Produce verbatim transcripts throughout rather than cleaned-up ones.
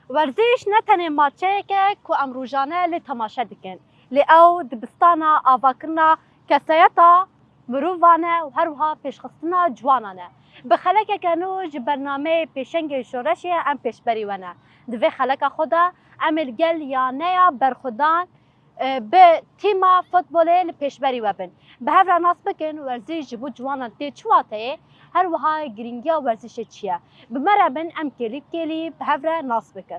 Werziş ne tenê maçeyek e ku em rojane lê temaşe dikin, lê ew dibistana avakirina kesayeta mirovan e û her wiha pêşxistina ciwanan e. Bi xelekeke nû ji bernameyê Pêşengê Şoreşê em pêşberî we ne. Di vê xeleka xwe de em ê li gel yaneya berxwedan, e, bi tîma futbolê li pêşberî we bin. Bi hev re nas bikin, werziş ji bo ciwanan tê çi wateyê, her wiha girîngiya werzişê çi ye? Bi me re bin, em kêlî bi kêlî bi hev re nas bikin.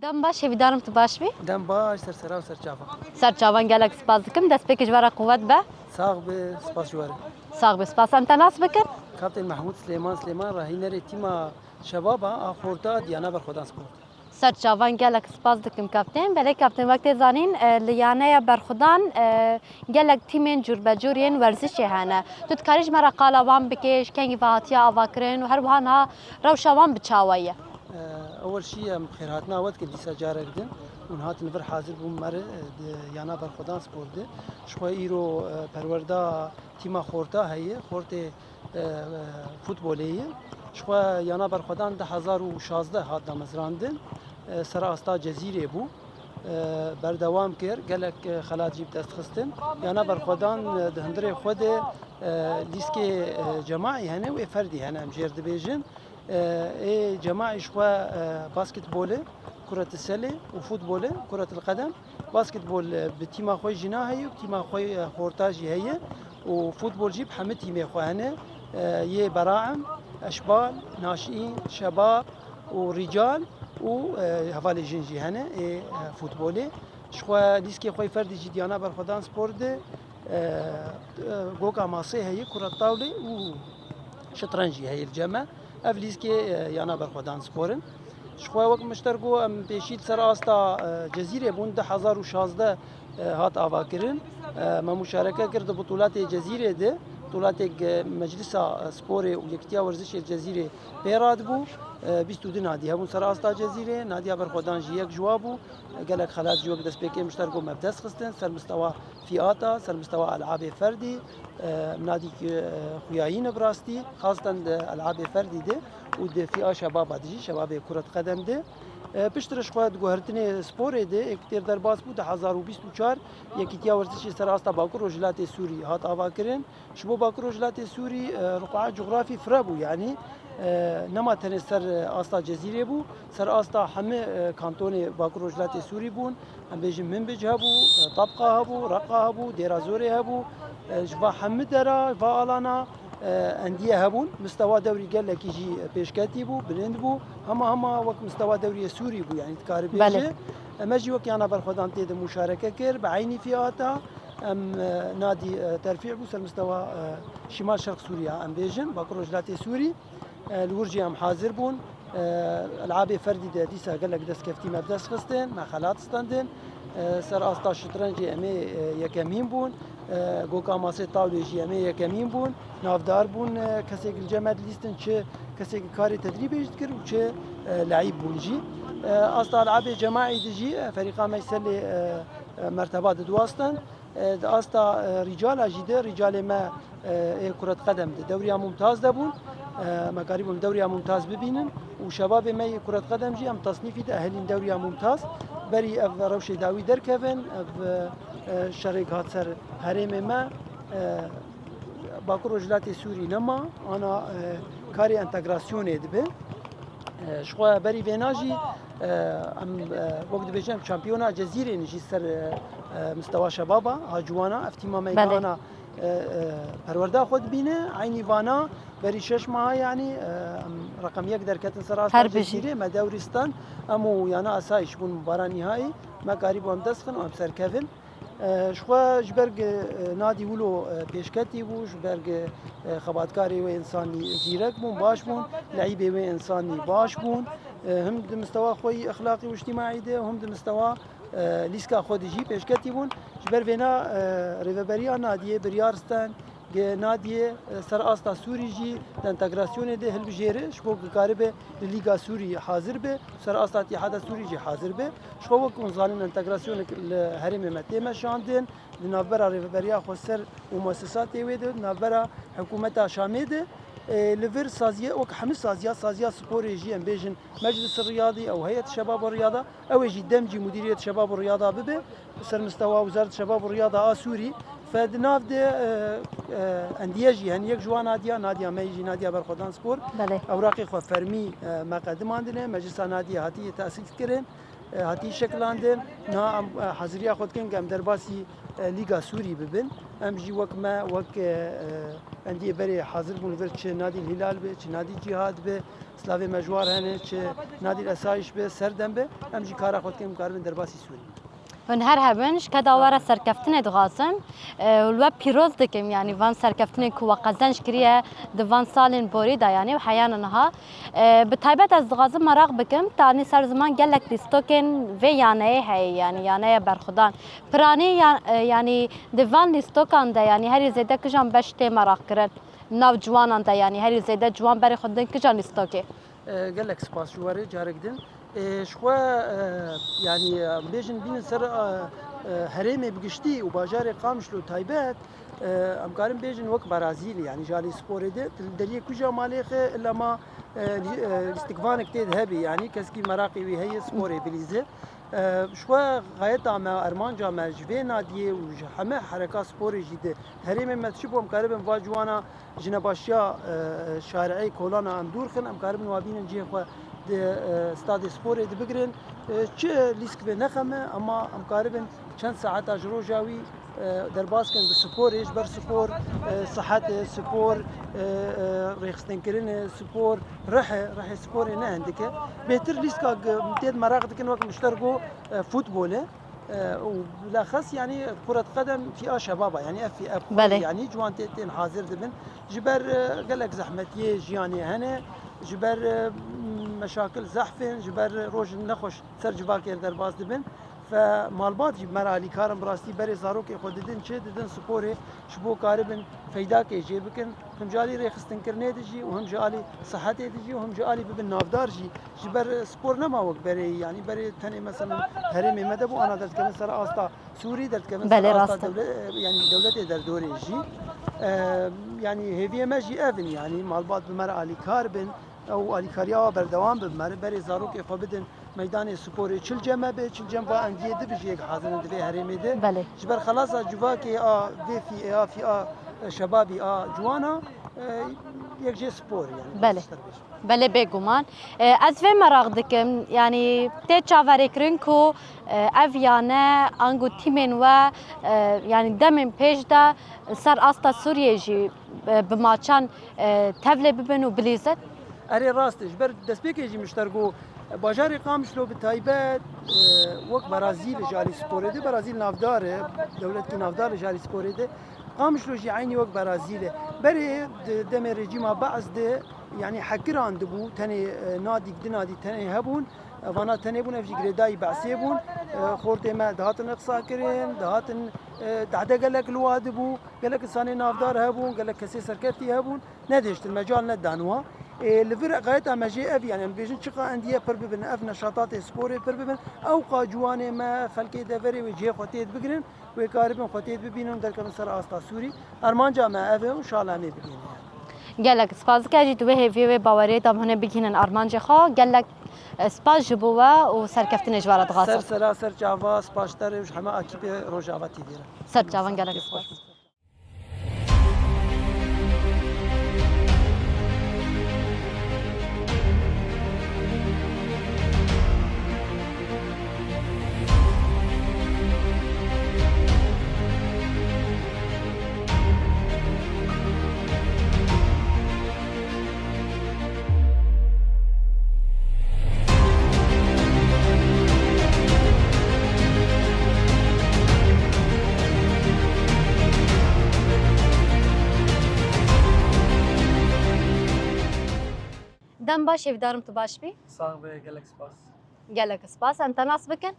Dem baş, hêvîdarim tu baş bî. Dem baş, ser sera û ser çavan. Ser çavan, gelek spas dikim. Destpêkê ji we re quwet be. Sax be, spas ji we re. Sax be, spas. Em te nas bikin? Kaptên Mehmûd Silêman Silêman, rahînerê tîma şebaba a Xorta Diyana Berxwedan Sport. Ser çavan, gelek spas dikim kaptên. Belê kaptên, wek tê zanîn, e, li yaneya berxwedan, e, gelek tîmên cûrbecûr yên werzişê hene. Tu dikarî ji me re qala wan bikê, ji kengî ve hatiye avakirin û her wiha niha rewşa wan bi çawa ye? E, ewil jî em xêrhatina we dikin dîsa carek din. Hûn hatin vir hazir bûn me re, e, di yana berxwedan spor de. Ji xwe îro, e, perwerda tîma Xorta heye, Xortê, e, e, futbolê ye. Ji xwe yana berxwedan du hezar û şazdeh hat damezrandin. E, ser asta Cezîrê bû. E, berdewam kir, gelek, e, xelat jî bi dest xistin. Yana berxwedan, e, di hundirê xwe de, e, lîskê, e, cemaî hene û ê ferdî hene, em jêr dibêjin. E, ê cemaî ji xwe, e, basketbolê, kuretisele û futbolê, kuretil qedem. Basketbol, e, bi tîma xwe jîna heye û bi tîma xwe, e, xorta jî heye û futbol jî bi hemî tîmê xwe hene. E, yê beraem, eşbal, naşîn, şebab û rîcal û, e, hevalê jin jî hene ê, e, futbolê. Ji xwe lîskê xwe ferdî jî diyana berxwedan spor de, e, e, goka masê heye, kura tawlê û şitrenc jî heye li cem me. Ev lîskê, e, yana berxwedan spor in. Ji xwe wek min ji te re got, em pêşî li ser asta, e, Cezîrê bûn, du hezar û şazdeh, e, hat avakirin. E, me muşareke kir di butulatê Cezîrê de, butulatê, e, Meclisa, e, Sporê û Yekîtiya Werzişê Cezîrê pê radibû. E, bîst û du nadî hebûn ser asta Cezîrê, nadiya berxwedan jî yek ji wa bû. E, gelek xelat jî wek destpêkê min ji te re got me bi dest xistin, ser mistewa fiyata, ser mistewa elabê ferdî, e, nadî ki, e, xuyayî ne bi rastî, xaseten di elabê ferdî de û di fiya şebaba de jî, şebabê kuret qedem de. E, piştre ji xwe di guhertinê sporê de, ê ku têr derbas bû, du hezar û bîst û çar, Yekîtiya Werzişê ser asta Bakur Rojhilatê Sûrî hat avakirin. Ji bo Bakur Rojhilatê Sûrî, e, riqua cografî fire bû, yanî, e, nema tenê ser, e, asta Cezîrê bû, ser asta hemî, e, kantonê Bakur Rojhilatê Sûrî bûn. Em bêjin Minbic hebû, e, Tabqa hebû, Reqa hebû, Dêra Zorê hebû, e, ji va hemî dera, va alana, e, endiye hebûn. Mistewa dewrî gelekî jî pêşketî bû, bilind bû. Hema hema wek mistewa dewriyê Sûrî bû, yanî dikare Belê. bêje. Em e jî wek yana berxwedan tê de muşareke kir, bi eynî fiyata. Em, e, nadî, e, terfî bû ser mistewa, e, Şîmal Şerq Sûriya, em bêjin, Bakur Rojhilatê Sûrî. E, li wir jî em hazir bûn. E, elabê ferdî de dîsa gelek destkeftî me bi dest xistin, me xelat standin. E, ser asta şitrencê em ê, e, yekemîn bûn. E, goka masê tawlê jî em ê yekemîn bûn. Navdar bûn, e, kesêk li cem me dilîstin, çi kesêk karê tedrîbê jî dikir û çi, e, leîb bûn jî. E, asta elabê cemaî de jî, e, ferîqa me selê, e, e, merteba didiwastin. E, di asta, e, rîcala jî de, rîcalê me, e, ê kuret qedem de dewriya Mumtaz de bûn. E, me karîbûn dewriya Mumtaz bibînin û şebabê me yê kuret qedem jî em tasnîfî de ehelîn dewriya Mumtaz. Berî ev rewşê dawî derkevin, ev, e, şerêk hat ser herêmê me. E, Bakur Rojhilatê Sûrî nema, ana, e, karê entegrasyonê dibe. E, ji xwe berî vêna jî, e, em, e, wek dibêjin, em şampiyona Cezîrê ne jî ser, e, e, mistewa şebaba, ha ciwana, ev tîma me Belê. ana, e, e, perwerda xwe dibîne. Eynî vana berî şeş meha, yanî, e, em reqem yek derketin ser asta Her bijî. Cezîrê, me dewrî stand, em û yana asayîş bûn bara nîhayî, me karîbû em dest xin û em serkevin. E, ji xwe ji ber, e, nadî wilo, e, pêşketî bû, ji ber, e, xebatkarê wê însanî zîrek bûn, baş bûn, leîbê wê însanî baş bûn. E, him di mistewa xwe yî exlaqî û îctîmaî de, him di mistewa, e, lîska xwe de jî pêşketî bûn. Ji ber vêna, e, rêveberiya Nadiyê biryar sten, ge Nadiyê, e, ser asta Sûrî jî di entegrasyonê de hilbijêre, ji bo ku karibe li Lîga Sûrî hazir be, ser asta Îtîhada Sûrî jî hazir be. Ji xwe wek hûn zanin entegrasyonek li herêmê me tê meşandin, di navbera rêveberiya xweser û muessesatê wê de, di navbera hikûmeta Şamê de, e, li vir saziye, wek hemî saziya, saziya sporê jî em bêjin Meclis Riyadî, ew heyet Şebab û Riyada, ew ê jî demcî Mudîriyet Şebab û Riyada bibe, ser mistewa Wizareta Şebab û Riyada a Sûrî. Fe di nav de, e, e, endiye jî hene, yek ji wan Nadiya, Nadiya me jî, Nadiya Berxwedan Spor. Belê. Ewraqê xwe fermî, e, me qedimandine, Meclisa Nadiyê hatiye tesîs kirin, e, hatiye şekilandin. Niha em, e, haziriya xwe dikin ku em derbasî, e, Lîga Sûrî bibin. Em jî wek me, wek, e, e, endiyê berê hazir bûn vir çi Nadî Hilal be, çi Nadî Cîhad be, Slavê me ji war hene, çi Nadî Esayîş be, Serdem be, em jî kara xwe dikin, em karibin derbasî Sûrî bin. Hûn her hebin, ji keda we re serkeftinê dixwazim. E, û li we pîroz dikim, yanî van serkeftinên ku we qezenc kiriye di van salên borî de, yanî û heyana niha. E, bi taybet ez dixwazim meraq bikim, tanî ser ziman gelek lîstokên vê yaneyê heye, yanî yaneya berxwedan. Piranî ya-, e, yanî di van lîstokan de, yanî herî zêde kijan beş tê meraq kirin? Nav ciwanan de, yanî herî zêde ciwan berê xwe didin kijan lîstokê? E, gelek spas ji we re carek din. E, ji xwe, e, yanî, em bêjin bînin ser, e, e, herêmê bi giştî û bajarê Qamişlo taybet, e, em karin bêjin wek Barazîlî, yanî ji alî sporê de, li deriyê kuja malê xe, illa ma, e, lî-, e, lîstikvanek tê de hebî, yanî keskî meraqê wî heye sporê bilîze. E, ji xwe xayeta me, armanca me ji vê nadiyê û ji heme hereka sporê jî di herêmê me çi bû, em karibin va ciwana ji nebaşiya, e, şareyê kolana em dûr xin, em karibin wa bînin cihê xwe di, e, stadê sporê de bigirin. E, çi lîsk bê nexe me, ama em karibin çend saeta ji roja wî, e, derbas kin bi sporê, ji ber spor, e, sihet e, spor, e, e, rêxistinkirin e, spor, rih e, rihê sporê ne hindik e. Bêhtir lîska g-, tê de meraq dikin wek mişter got, e, futbol e. E, û bilexes, yanî, kuret qedem fîa şebaba, yanî ev fî-, ev xwe, Belê. yanî ciwan tê, tên hazir dibin. Ji ber, e, gelek zehmetiyê jiyanê hene, ji ber, e, meşakil zehf in, ji ber rojin nexweş ser civakê re derbas dibin. Fe malbat jî bi me re alîkar in, bi rastî berê zarokê xwe didin çi? Didin sporê, ji bo karibin feydakê jê bikin. Him ji alî rêxistinkirinê de jî û him ji alî sihetê de jî û him ji alî bibin navdar jî. Ji ber spor nema wek berê, yanî berê tenê mesela herêmê me de bû, ana derdikevin ser asta Sûrî, derdikevin ser Belê, asta rast e. dewle-, yanî dewletê derdorê jî. E, yanî hêviyê me jî ev in, yanî malbat bi me re alîkar bin, ew alîkariya we berdewam bin, me re berê zarokê xwe bidin meydanê sporê, çil cem me be, çil cem va endiyê di bijî yek hazir in di vê herêmê de. Belê. Ji ber xelasa civakê a vê fî-, a fîa şebabî a ciwana, e, yek jê spor, yanî, Belê. Belê, bêguman. E, ez vê meraq dikim, yanî tê çaverêkirin ku, e, ev yane ango tîmên we, e, yanî demên pêş de ser asta Sûriyê jî, e, bi maçan, e, tevlê bibin û bilîzin? Erê, rast e. Ji ber destpêkê jî mişter got, bajarê Qamişlo bi taybet, e, wek Berazîl e ji alî sporê de, Berazîl navdar e, dewletkî navdar e ji alî sporê de. Qamişlo jî eynî wek Berazîl e. Berê di demê rejîma Be'es de, yanî hekiran dibû, tenê, e, nadîk, di nadî tenê hebûn. E, vana tenê bûn, ev jî girêdayî Be'sê bûn. E, xortê me dihatin qisa kirin, dihatin, e, dehde gelek li wa dibû. Gelek insanê navdar hebûn, gelek kesê serkeftî hebûn. Nedihiştin, mecal nedan wa. E, li vir xayeta me jê ev, yanî em bêjin çiqa endiye pir bibin, ev neşatatê sporê pir bibin. Ewqa ciwanê me, xelkê deverê wê cihê xwe tê de bigirin. Wê karibin xwe tê de bibînin û derkevin ser asta Sûrî. Armanca me ev e û inşallah nê bigihîne. Gelek spas dike jî di wê hêviyê wê baweriyê de em hûnê bigihînin armancê xwe. Gelek, e, spas ji bo we û serkeftinê ji we re dixwazim. Ser sera, ser çava, spas ji te re û ji heme ekîpê Rojava T V re. Ser çavan, gelek spas. Em baş, hêvîdarim tu baş bî. Sax be, gelek spas. Gelek spas. Em te nas bikin?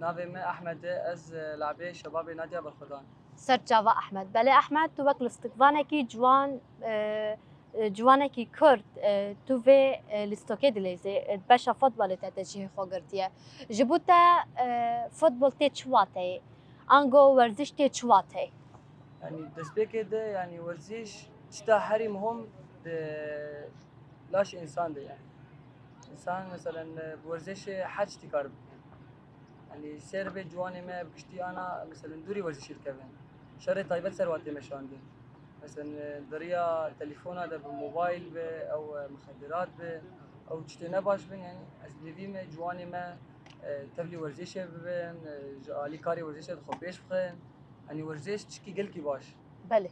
Navê me Ahmed e, ez, e, labê Şebabê Nadia Berxwedan. Ser çava Ahmed. Belê Ahmed, tu wek lîstikvanekî ciwan, e, e, ciwanekî Kurd, e, tu vê, e, lîstokê dileyzê, e, beşa futbolê te te cihê xwe girtiye. Ji bo te, e, futbol tê çi wateyê? Ango werziş tê çi wateyê? Yanî destpêkê de, yanî werziş tişta herî muhim di laşê însan de ye. Însan, meselen, bi werzişê her tiştî kar bike. Yanî sêr bê ciwanê me bi giştî ana, meselen, dûrî werzişê dikevin. Şerê taybet ser wan tê meşandin. Meselen, di riya telefona de bi mobayl be, ew, e, mixeddirat be, ew tiştê ne baş bin, yanî ez bi hêvî me ciwanê me, e, tevlî werzişê bibin, e, ji alî karê werzişê de xwe pêş bixin. Yanî werziş tişkî gelkî baş. Belê.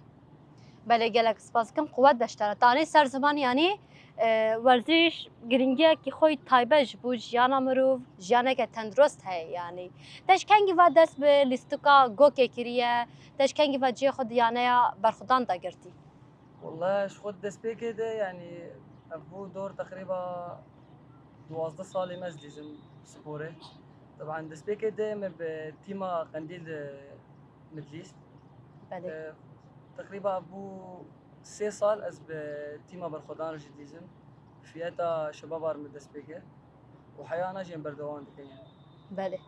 Belê, gelek spas dikim. Quwet be ji te re. Te anî ser ziman, yanî, e, werziş girîngiyekî xwe yî taybet ji bo jiyana mirov, jiyaneke tendurist heye, yanî. Te ji kengî ve dest bi lîstika gokê kiriye? Te ji kengî ve cihê xwe di yaneya berxwedan de girtî? Wele ji xwe destpêkê de, yanî, ev bû dor teqrîba duwazdeh salê me ez dîzim sporê. Teban destpêkê de me bi tîma Qendîl de me dilîst. Belê. E, teqrîba bû sê sal ez bi tîma berxwedan re jî dîzim. Fiyeta şebaba re me dest pê kir. Û heya ana jî em berdewam dikin yani. Belê.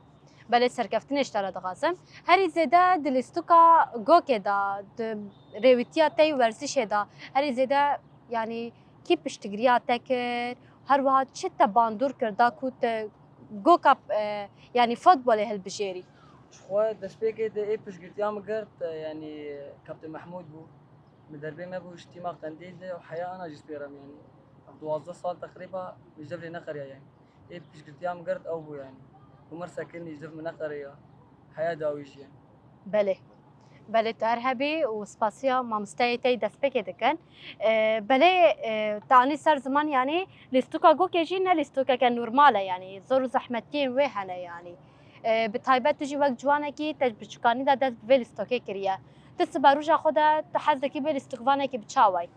Belê, serkeftinê ji te re dixwazim. Herî zêde di lîstika gokê de, di rêwîtiya te yî werzişê de, herî zêde, yanî, kî piştgiriya te kir? Her wiha çi te bandor kir da ku te goka, e, yanî futbolê hilbijêrî? Ji xwe destpêkê de ê piştgirtiya min girt, e, yanî Kaptê Mehmûd bû. Min derbê me bû ji tîma Qendîl de û heya ana jî spêrem, yanî. Ev duwazdeh sal teqrîba min ji dev lê neqeriya, yanî. Ê piştgirtiya min girt ew bû, yanî. Û min sekinî ji dev min neqeriya. Heya dawî jî, yanî. Belê. Belê, tu her hebî û spasiya mamosteyê te yî destpêkê dikin. E, belê, e, te anî ser ziman, yanî lîstoka gokê jî ne lîstokeke normal e, yanî zor û zehmetiyên wê hene, yanî. E, bi taybet tu jî wek ciwanekî te ji biçûkanî de dest bi vê lîstokê kiriye. Tu siberoja xwe de tu hez dikî bê lîstikvanekî bi çawa yî?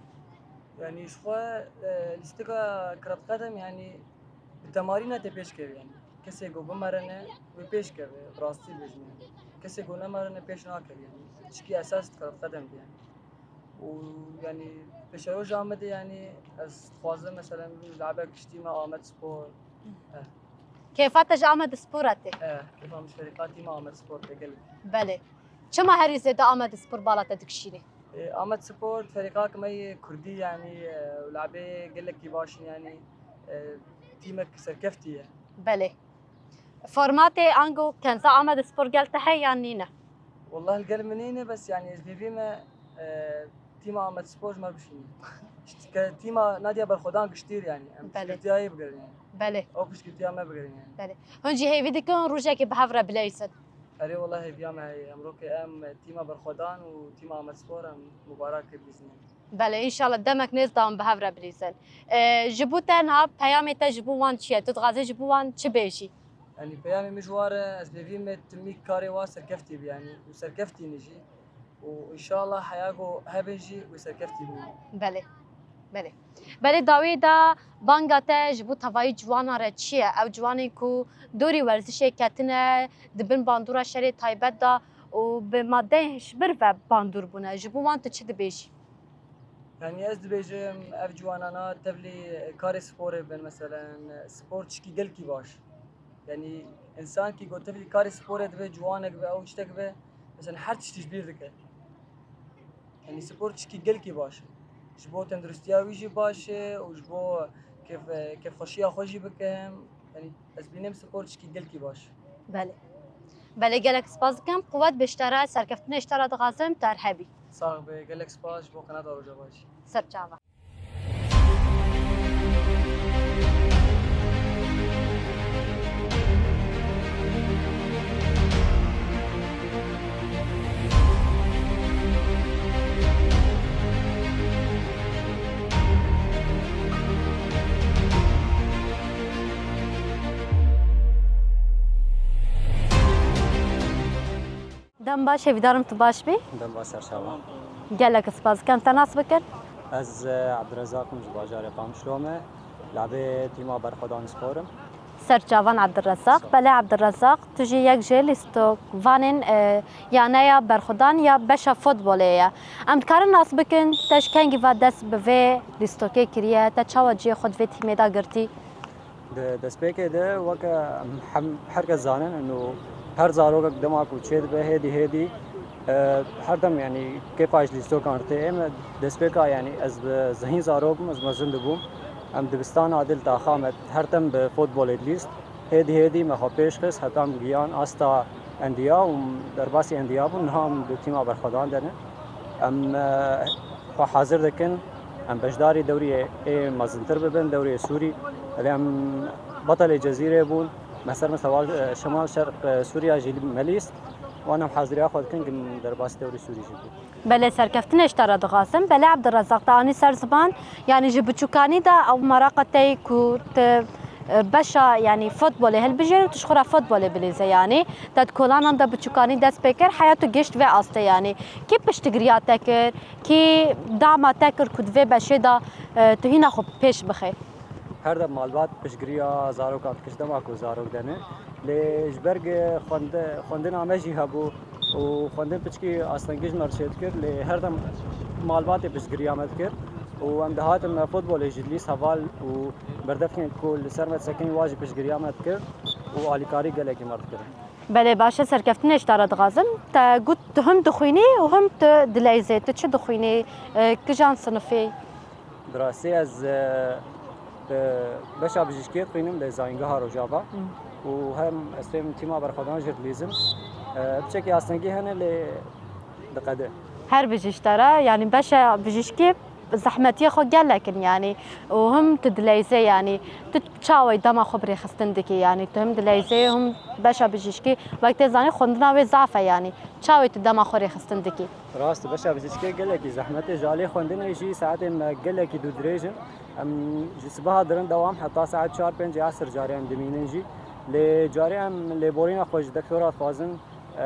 Yanî ji xwe, e, lîstika kirat qedem, yanî bi temarîna tê pêş kevî, yanî. Kesê ku bimerine, wê pêş keve, bi rastî bêjim, yanî. Kesê ku nemerine, pêş nakeve, yanî. Çikî esas di kirat qedem de, yanî. Û, yanî, pêşeroja me de, yanî, ez dixwazim, meselen, labek giştî me Amed Spor. Eh. Kêfa te ji Amed Spor e tê? Eh, kêfa min ji ferîqa tîma Amed Spor tê gelek. Belê. Çima herî zêde Amed Spor bala te dikişînê? E, Amed Spor ferîqak me yê kurdî, yanî, e, labê gelekî baş in, yanî, e, tîmek serkeftî ye. Belê. Formatê ango kenza Amed Spor gel te heye yan nîne? Welleh li gel min nîne, bes, yanî, ez bêvî me, e, tîma Amed Spor ji me bişînî. Ke tîma Nadia Berxwedan giştîr, yanî. Em Belê. Piştgirtiya yê bigirin, yanî. Belê. Ew piştgirtiya me bigirin, yanî. Belê. Hûn jî hêvî dikin rojekê bi hev re bileyzin? Erê, wela hêviya me heye. Emrokê em tîma Berxwedan û tîma Amedspor em mubarak kir bîzin. Belê, înşallah demek nêz da em bi hev re bilîzin. E, ji bo te niha peyamê te ji bo wan çi ye? Tu dixwazî ji bo wan çi bêjî? Yanî peyamê min ji wan re, ez bêvî me timî karê wan serkeftî bi, yanî û serkeftî ne jî. Û înşallah heya ku hebin jî wê serkeftî bûn. Belê. Belê. Belê, dawî de banga te ji bo tevayî ciwanan re çi ye? Ew ciwanên ku dorî werzişê ketine, di bin bandora şerê taybet de û bi madeyên hişbir ve bandor bûne. Ji bo wan tu çi dibêjî? Yanî ez dibêjim, ev ciwanana tevlî karê sporê bin, meselen, spor tişkî gelkî baş. Yanî, însankî ku tevlî karê sporê dibe, ciwanek be, ew tiştek be, mesela her tiştî ji bîr dike. Yanî, spor tişkî gelkî baş e. Ji bo tenduristiya wî jî baş e û ji bo kêf-, kêfxweşiya xwe jî bike. Yanî, ez bînim spor tişkî gelkî baş e. Belê. Belê, gelek spas dikim. Quwet be ji te re, serkeftinê ji te re dixwazim, tu her hebî. Sax be, gelek spas ji bo qenata Rojava jî. Ser çava. Dem baş, hêvîdarim tu baş bî. Dem baş, serçava. Gelek spas dikim. Te nas bikin? Ez, e, Abdurezak im, ji bajarê Qamişlo me. Labê tîma Berxwedan Spor im. Serçavan Ebdurezaq. Belê Ebdurezaq, tu jî yek ji lîstokvanên, e, yaneya Berxwedan ya beşa futbolê ye. Em dikarin nas bikin, te ji kengî ve dest bi vê lîstokê kiriye, te çawa cihê xwe di vê tîmê de girtî? Di destpêkê de weke em hem her kes zanin, û her zarokek dema ku çêdibe hêdî hêdî, e, her dem, yanî, kêfa ji lîstokan tê. Ê me destpêka, yanî, ez bi zehîn zarok bûm, ez mezin dibûm. Em dibistana dil taxa me her dem bi futbolê dilîst. Hêdî hêdî me xwe pêş xist, heta em giyan asta endiya û derbasî endiya bûn. Niha em di tîma Berxwedan de ne. Em, e, xwe hazir dikin, em beşdarî dewriyê ê mezintir bibin, dewriyê Sûrî. Lê em betelê Cezîrê bûn, me ser Mistewa, e, Şemal Şerq, e, Sûriya jî me lîst. Wan em haziriya xwe dikin, em derbasî dewrê Sûrî jî bûn. Belê, serkeftinê ji te re dixwazim. Belê Ebdurezaq, te anî ser ziman, yanî ji biçûkanî de ew meraqa te yî ku tu, e, beşa, yanî futbolê hilbijêrî û tu ji xwe re futbolê bilîze, yanî te di kolanan de biçûkanî dest pê kir, heya tu gişt vê astê, yanî kî piştgiriya te kir, kî dama te kir ku di vê beşê de, e, tu hîna xwe pêş bixê? Her dem malbat piştgiriya zarokan dikir, dema ku zarok de ne. Lê ji ber xwend-, xwendina me jî hebû û xwendin piçkî astengî ji me re çêdikir, lê her dem malbatê piştgiriya me dikir û em dihatin me futbolê jî dilîst heval û berdevkên ku li ser me disekinî wa jî piştgiriya me dikir û alîkarî gelekî me re dikirin. Belê, baş e, serkeftinê ji te re dixwazim. Te got tu him dixwînî û him tu dileyzê. Tu çi dixwînî? E, kijan sinifî? Bi rastî ez, e, e, beşa bijîşkiyê dixwînim li Zayîngeha Rojava û hem ez fêm tîma Berxwedan jî dilîzim. E, piçekî astengî hene lê diqede. Her bijî ji te re, yanî beşa bijîşkî zehmetiyê xwe gelek in, yanî û him tu dileyzê, yanî tu çawê dema xwe bi rêxistin dikî, yanî tu him dileyzê, him beşa bijîşkî, wek tê zanî xwendina wê zaf e, yanî çawê tu dema xwe rêxistin dikî? Rast e, beşa bijîşkê gelekî zehmet e. Ji alî xwendinê jî saetên me gelekî dû dirêj in. Em ji sibeha dirin dewam heta saet çar pêncê esr carê em dimînin jî. Lê carê em lêborîna xwe ji doktora dixwazin, e,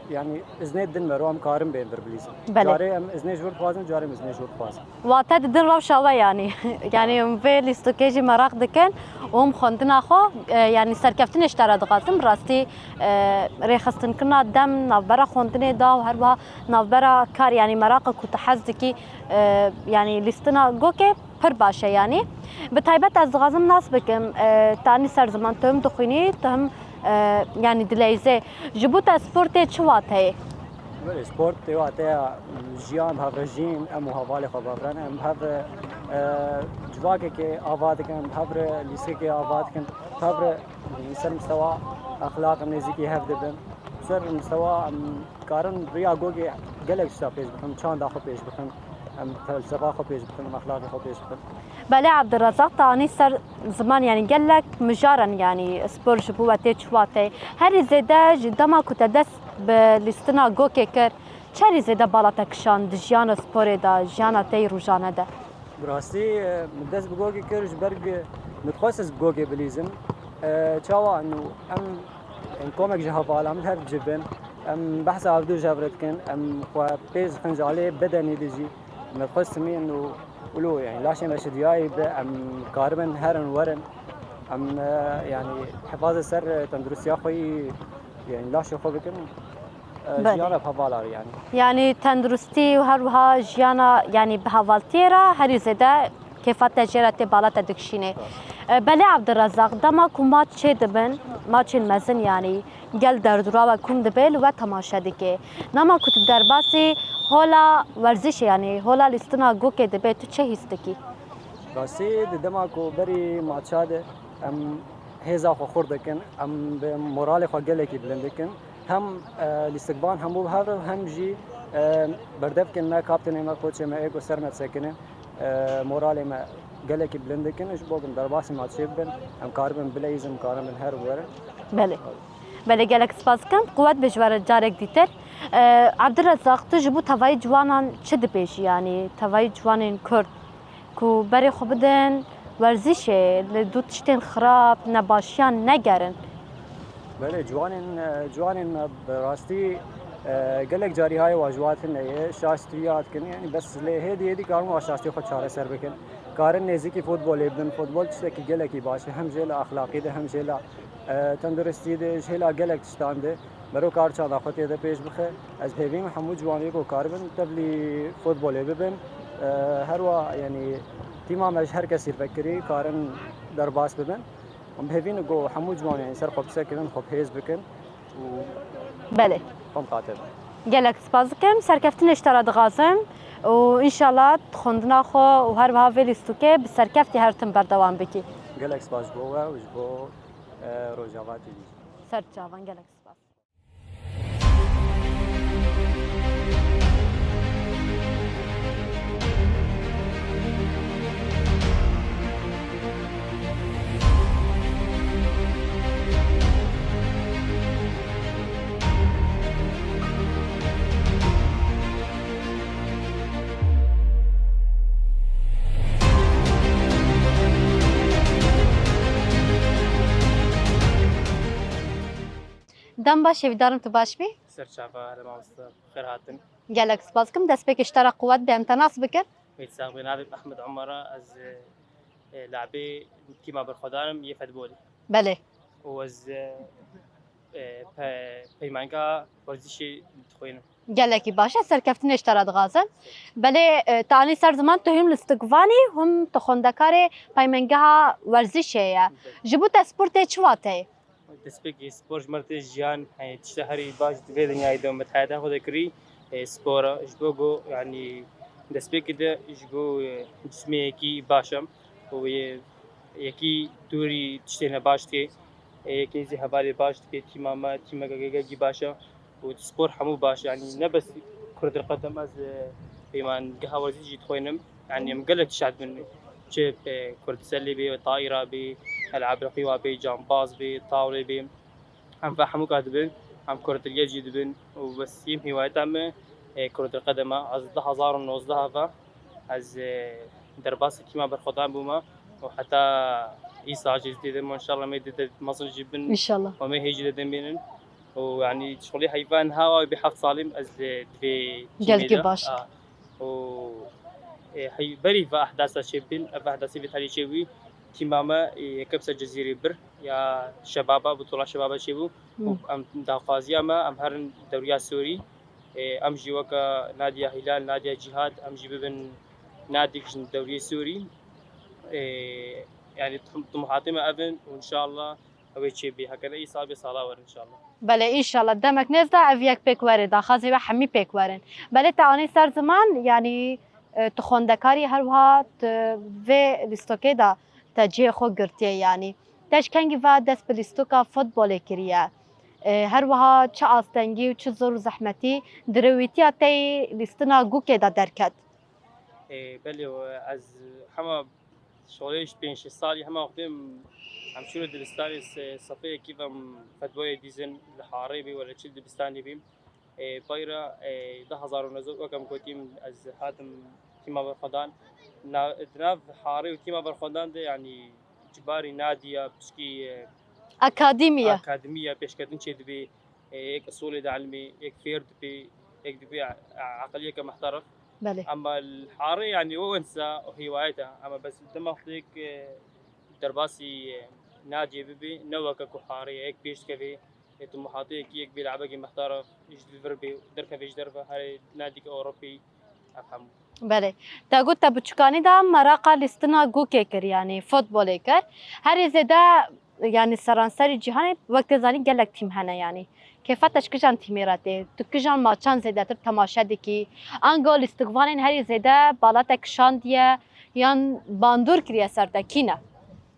yanî iznê didin me ro em karin bên vir bilîzin. Belê. Carê em iznê ji wir dixwazin, carê em iznê ji wir dixwazin. Wate didin rewşa we yanî. Yanî em vê lîstokê jî meraq dikin û em xwendina xwe, e, yanî serkeftinê ji te re dixwazim. Rastî, e, rêxistinkirina dem navbera xwendinê de û her wiha navbera kar, yanî meraqa ku tu hez dikî, e, yanî lîstina gokê pir baş e yanî. Bi taybet ez dixwazim nas bikim, e, tu anî ser ziman, tu him dixwînî, tu him, e, yanî dileyzê. Ji bo te spor tê çi wateyê? Belê, sport tê wateya jiyan, bi hev re jîn, em û hevalê xwe bi hev re ne. Em bi hev re, e, civakekê ava dikin, em bi hev re lîstikekê ava dikin, bi hev re li ser mistewa exlaq em nêzîkî hev dibin. Ser mistewa em karin riya gogê gelek tişta pêş bixin, çanda xwe pêş bixin, em felsefa xwe pêş bixin, em exlaqê xwe pêş bixin. Belê Ebdurezaq, te anî ser ziman, yanî gelek mijar in, yanî spor ji bo we tê çi wateyê? Herî zêde ji dema ku te dest bi lîstina gokê kir, çerî zêde bala te kişand di jiyana sporê de, jiyana te yî rojane de? Bi rastî, e, min dest bi gokê kir, ji ber ku min dixwest ez bi gokê bilîzim. E, çawa û em, em komek ji hevala min hev civin, em behsa hevdû ji hev re dikin, em xwe pêş dixin ji alê bedenî de jî. Me xwest min û wilo, yanî laşê me şidiyayî be, em karibin herin werin. Em, e, yanî hifazê ser, e, tenduristiya xwe yî, yanî laşê xwe bikin. E, Belê. Jiyana bi hevala re yanî. Yanî tenduristî û her wiha jiyana, yanî bi hevaltiyê re herî zêde kêfa te jê re tê, bala te dikişînê. Rast. E, belê Ebdurezaq, dema ku maç çêdibin, maçên mezin yanî, gel derdora we kom dibe li we temaşe dike. Dema ku tu derbasî hola werzişê, yanî hola lîstina gokê dibe, tu çi hîs dikî? Rastî, di dema ku berî maça de em hêza xwe xurt dikin, em bi moralê xwe gelekî bilind dikin. Hem, e, lîstikvan hemû bi hev re, hem jî, e, berdevkên me, kaptênê me, koçê me ê ku ser me disekinin, e, moralê me gelekî bilind dikin. Ji bo ku em derbasî maçê bibin, em karibin bileyzin, em karibin herin werin. Belê. Belê, gelek spas dikim. Quwet be ji we re carek dîtir. E, Ebdurezaq, tu ji bo tevayî ciwanan çi dibêjî, yanî tevayî ciwanên Kurd? Ku berê xwe bidin werzîşê, li dû tiştên xirab, nebaşiyan negerin. Belê, ciwanên, e, ciwanên me bi rastî, e, gelek carî hayê wa ji wa tune ye, şaş tiriya dikin, yanî bes lê hêdî hêdî karin wa şaştiyê xwe çareser bikin. Karin nêzîkî futbolê bibin. Futbol tiştekî gelekî baş e. Hem jê la exlaqî de, hem jê la, e, tenduristî de, jê la gelek tiştan de. Mero kar çanda xwe tê de pêş bixe. Ez hêvî me hemû ciwanê ku karibin tevlî futbolê bibin. E, her wa, yanî, tîma me ji her kesî vekirî karin derbas bibin. Em hêvî ne ku hemû ciwanê ser xwe bisekinin, xwe bi hêz bikin û Belê. Xwe miqate bin. Gelek spas dikim. Serkeftinê ji te re dixwazim û înşallah xwendina xwe û her wiha vê lîstokê bi serkeftî her tim berdewam bikî. Gelek spas ji bo we û ji bo, e, Rojava T V. Ser çavan, gelek spas. Dem baş, hêvîdarim tu baş bî. Serçava, hele mamoste, xêr hatin. Gelek spas dikim. Destpêkê ji te re quwet be, em te nas bikin. Wê sax be, navê min Ehmed Umar e, ez, e, e, labê tîma berxwedan im yê fetbolê. Belê. Û ez, e, e, pe-, peymangeha werzişê dixwînim. Gelekî baş e, serkeftinê ji te re dixwazim. Belê, e, te anî ser ziman tu him lîstikvan î, him tu xwendekarê peymangeha werzişê ye. Belê. Ji bo te sportê çi wate ye? Destpêkê spor ji me re tê jiyan, heye tişta herî baş di vê dinyayê de me heyata xwe de kirî, e, spor e. Ji bo ku, yanî, destpêkê de ji bo, e, cismê yekî baş e û yê-, yekî dûrî tiştê ne baş dike, e, yekî zî hevalê baş dike, tîma me, tîmeke gelekî baş e. û spor hemû baş, yanî ne bes kurdir qedem ez, e, peymangeha werzî jî dixwînim. Yanî em gelek tişt bin. Çi, e, kurdiselê bê, taîra bê, elab reqîwa bê, cambaz bê, tawlê bê. Em ve hemû ka dibin, em kurdir yek jî dibin û bes yêm hîwayeta me, e, kurdir qedem e. Ez du hazar û nozdeh ve ez, e, derbasê tîma berxwedan bûme û heta îsal jî dê de, înşallah me dê de mezin jî bin. Înşallah. Û me hê jî de demênin. û, yanî, şixulî heyva niha wa bê heft salî ez, e, di vê Gelkê tîmê de. Baş. A, û, e, hey-, berî va ehdasa çêbin, ev ehdasê vê tarî çêbû, tîma me, e, yekem ser Cezîrê bir, ya şebaba, bitola şebaba çêbû. Û Hmm. em daxwaziya me, em herin dewriya Sûrî. E, em jî weke Nadia Hilal, Nadia Cîhad, em jî bibin nadîk ji dewriyê Sûrî. E, yanî tim-, tumuhatê me ev in û înşallah Ew ê çêbî, heke ne îsal bê sala wer înşallah. Belê, înşallah demek nêz de ev yek pêk were, daxwazê we hemî pêk werin. Belê te anî ser ziman, yanî, e, tu xwendekarî, her wiha tu vê lîstokê de te cihê xwe girtiye, yanî. Te ji kengî ve dest bi lîstoka futbolê kiriye? E, her wiha çi astengî û çi zor û zehmetî di rewîtiya te yê lîstina gûkê de derket? E, belê, ez hema Şolê ji pênc şeş salî hema wextê em şûrê dibistanê se-, sefeyekî ve em fetwayê dîzin li Harê bî wele çi dibistanê bî. Ê, peyra, ê, du hazar û nozde wek em gotîm ez hatim tîma berxwedan. Na-, di nav Harê û tîma berxwedan de, yanî, cibarî nadiya pişkî, ê, Akademiya. Akademiya pêşketin çêdibê. E, yek usulê dielmê, yek fêr dibê, yek dibê e-, eqiliyeke mehterif. Belê. Ema li Harê, yanî, o wensa hîwayet e. Ema bes dema xwedêk, e, derbasî, e, nadiyê bibê, ne weke ku Harê ye, yek pêş dikevê, e, tu muhatiyekî yek bê lebekî mehterif, ji li vir bê, derkevê ji derve, herê nadîke Ewropî, ev hemû. Belê. Te got te biçûkanî de meraqa lîstina gûkê kir, yanî futbolê kir. Herî zêde, yanî seranserî cîhanê wek tê zanî gelek tîm hene yanî. Kêfa te ji kijan tîmê re tê? Tu kijan maçan zêdetir temaşe dikî? Ango lîstikvanên herî zêde bala te kişandiye yan bandor kiriye ser te kî ne?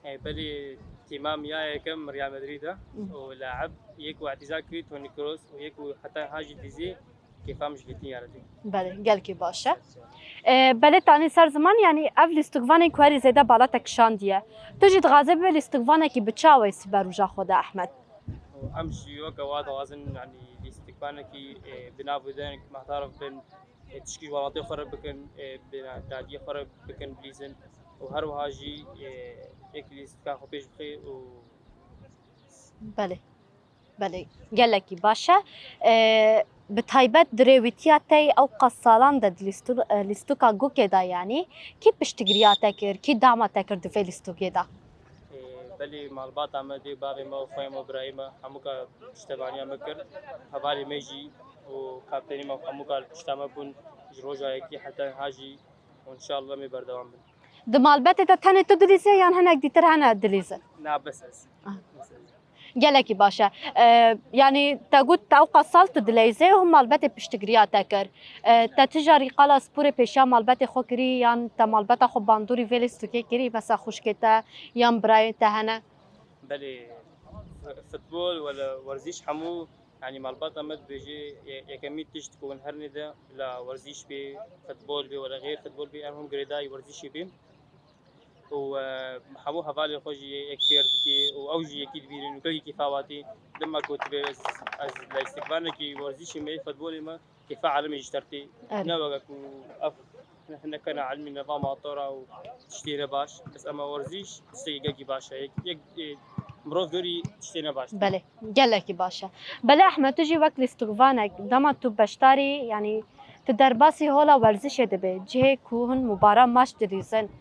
E, belê tîma min ya yekem Real Madrid e. Hı. Û laib yek û îtiza kirî Toni Kroos û yek û heta ha jî dizî Kêfa min ji vê tînya re tê. Belê, gelkî baş e. E, belê tanî ser ziman, yanî ev lîstikvanên ku herî zêde bala te kişandiye. Tu jî dixwazê bibe lîstikvanekî bi çi awayî sibe roja xwe de, Ehmed? Û em jî weke wa dixwazin, yanî lîstikvanekî, e, bi nav û deng mehtarif bin, e, tişkî ji welatê xwe re bikin, e, bi dadiyê xwe re bikin, bilîzin. Û her wiha jî, e, yek lîstika xwe pêş bixê û Belê. Belê, gelekî baş e. E, Bi taybet di rêwîtiya te yê ew qas salan de di lîstu-, e, lîstûka gokê de, yanî kî piştgiriya te kir, kî dama te kir di vê lîstûkê de? Ê, belê, malbata me, dê bavê me û xweyê me û birayê me hemûka piştevaniya me kir. Hevalê me jî û kaptênê me hemûka li pişta me bûn ji roja yekê heta niha jî û înşallah em ê berdewam bin. Di malbetê de tenê tu dilîzî yan hinek dîtir hene dilîzin? Na, bes ez. Ah. Bes ez. Gelekî baş e. Ee, yanî te got te ew qas sal tu dileyzê û malbetê piştgiriya te kir. Ee, te tija rîqala sporê pêşiya malbetê xwe kirî yan te malbeta xwe bandorî vê lîstûkê kirî, mesela xwişkê te yan birayên te hene? Belê, futbol wele werzîş hemû, yanî malbata me dibêje ye-, yekemîn tişt ku hûn herinê de bila werzîş bê, futbol bê wele xêr futbol bê, em hûn girêdayî werzîşê bê. û, e, hemû hevalên xwe jî yek fêr dikî û ew jî yekî dibînin û gelkî kêfa watî. Dema ku tu bê ez, ez leyîstikvanekî werzîşê me, futbolê me, kêfa alemê jî ji te re tê. Erê. Ne weke ku ev hinek hene alemî neva matora û tiştê ne baş. Bes ema werzîş tiştekî gelkî baş e. Yek, yek, e, mirov dorî tiştê ne baş. Belê. Gelekî baş e. Belê Ehmed, tu jî wek lîstikvanek, dema tu beşdarî, yanî tu derbasî hola werzişê dibê, cihê ku hûn mubara maç dilîzin,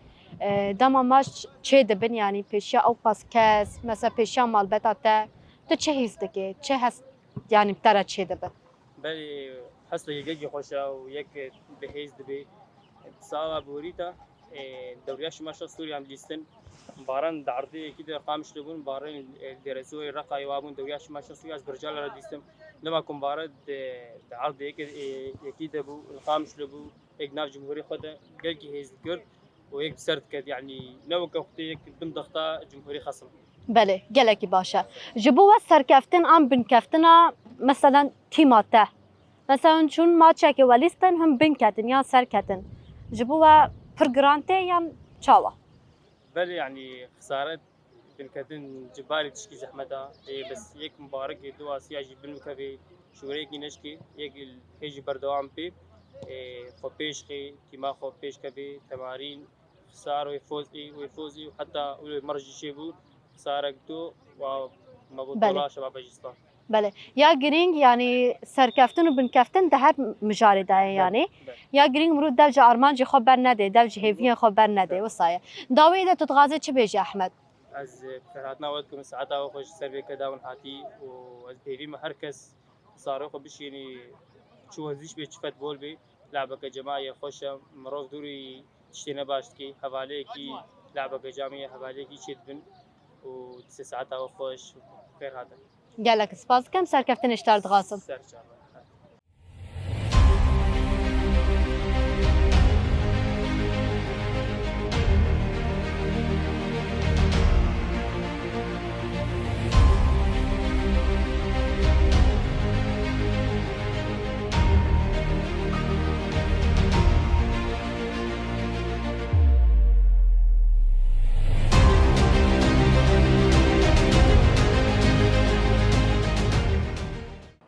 e, dema maç çê dibin, yanî pêşiya ew qas kes, mesela pêşiya malbeta te, tu çi hîs dikê, çi hest, yanî bi te re çê dibin? Belê, hestekî gelkî xweş e û yek bihêz dibê. Sala borî de, e, dewriya şima şa Sûriye em lîstin. Baran di erdê yekî de Qamişlo bûn, baran, e, Dêrezorê Reqayê wa bûn, dewriya şima şa Sûriye ez Bircala re dîstim. Dema ku baran di, di erdê yekê, e, yekî de bû, li Qamişlo bû, yek nav cumhurê xwe de gelkî hêz dikir û yek bi ser diket, yanî ne weke wextê yek bin dexta cumhurê xesim. Belê, gelekî baş e. Ji bo we serkeftin an binkeftina, meselen, tîma te? Mesela hûn çûn maçekê welîstin, hûn binketin yan serketin. Ji bo we pir giran tê yan çawa? Belê, yanî xesaret binketin ji barê tişkî zehmet a. Ê, bes yek mubarekê du asiya jî bin bikevê, şûreyekî neşkê, yek hê jî berdewam pê. Ê, xwe pêş xê, tîma xwe pêş kevê, temarîn, xisar wê foz ê, wê foz ê û heta wê merc jî çêbû, xisarek do wa me bo Belê. Dola şebabejistan. Belê. Ya girîng, yanî serkeftin û binkeftin di her mijarê de ye Belê, yanî. Belê. Ya girîng mirov dev ji armancê xwe bernedê, dev ji hêviyên xwe bernedê, Belê. Wisa ye. Dawiyê de tu dixwazê çi bêjî Ehmed? Ez, e, bi xêrhatina we dikim, saeta we xweş, ser vê keda hûn hatî û ez bi hêvî me her kes sarê xwe bişînî, çi werzîş bê, çi fetbol bê, labeke cemaye xweş e, mirov dûrî tiştê ne baş dikê, hevaleyekî labeke camiye, hevaleyekî çêdibin û dîse saeta we xweş, xêr hatin. Gelek spas dikim, serkeftinê ji te re dixwazim. Ser çava.